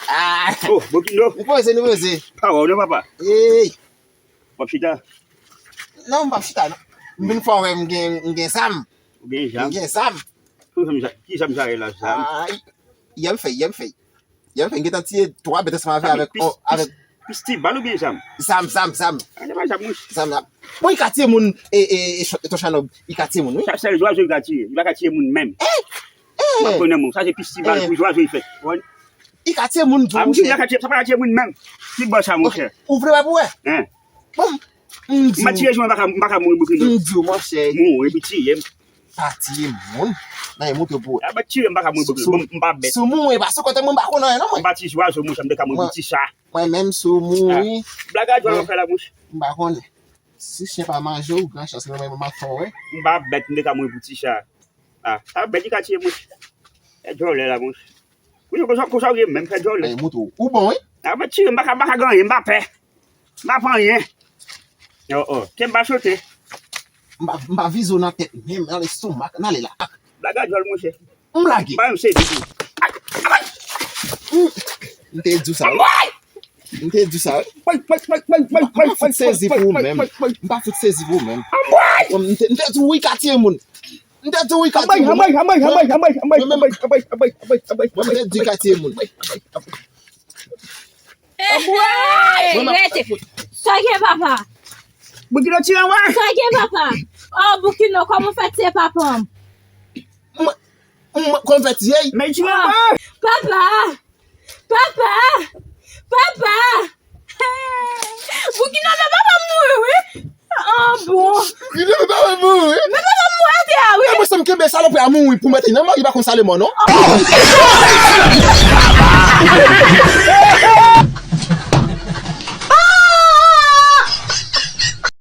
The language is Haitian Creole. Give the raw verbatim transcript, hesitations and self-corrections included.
Ah, oh, Bokino. Nou poze, nou poze. Pa wè w non, papa. Ey. W ap chita? Non, m p ap chita, non. M vin fè w wè m gen, m gen zam. Ou gen zam? M gen zam. Ki zam sa, ki zam sa ye la, zam? Ah, yè m fèy, yè m fèy. Yè m fèy, m gentan tiye twa bèt ansanm avè, avèk, pis-, avèk pis-, pistibal oubyen zam? Zam, zam, zam. Ah, se pa zam, wi. Zam, zam. Bon, li ka tiye moun, e, e, e, Ch-, Ton Chanòb, li ka tiye moun, wi. Sa sèl zwazo li ka tiye. Li pa ka tiye moun menm. Eh! M ap pran nan men w. Sa se pistibal pou zwazo li fèt. Konprann? Li ka tiye moun tou, monchè. Ah, m di w, li ka tiye, sa pa ka tiye moun menm. Ki bò sa, monchè? Ou vle wè pou wè? Hein? Bon, m di w. M tiye zwazo, m pa ka, m pa ka mouri, Bokino. M di w, monchè. Mouri, epi tiye m. Pa tiye moun. Nan, e montre pou wè. A, ba tiye m, m pa ka mouri, Bokino. Bon, m pa bèt. Si w mouri, e pa sou kote mwen, m pa konn anyen, non, mwen. M pa ti zwazo, monchè, m te ka mouri pou ti sa. Mwen menm, si w mouri. Ah. Blag a djòl w ap fè la, monchè. M pa konnen. Si chen pa manje w, gran chans, mwen menm, m ap fè w wè. M pa bèt, m te ka mouri pou ti sa. Ah, sa bèt, li ka tiye, monchè. E djòlè la, monchè. Wi, konsa, konsa w ye menm, fè djòlè. Ay, montre w. Ou bon, wi? Ah, ba tiye m, m pa ka, m pa ka gen anyen, m pa pè. M pa pran anyen. Oh, oh. Ke m pa chote. M pa, m pa vize w nan tèt menm, nan lestomak, nan ale la. Ak. Blag a djòl, monchè. M lage. M pa menm sezi tou. Ak, ak. M te di w sa, wi. M te di w sa, wi. M pa fout sezi pou ou menm. M pa fout sezi pou ou menm. Bon, m te, m te di w wi ka tiye moun. M te di w wi ka tiye moun. Mwen menm, mwen menm m te di w ka tiye moun. Hey, rete. Sa gen papa? Bokino tire anwa. Sa gen papa? Oh, Bokino, kòman w fè tiye papa m? Mwen, mwen, kòman w fè tiye? Men tire anwa. Papa! Papa! Papa! Bokino, men papa m mouri, wi. Ah, bon. Bokino, men papa m mouri, wi. Men papa m mouri atè a, wi. E mwen, sa m kenbe salopri a mouri pou mete nan mò, li pa konn sa le mò, non.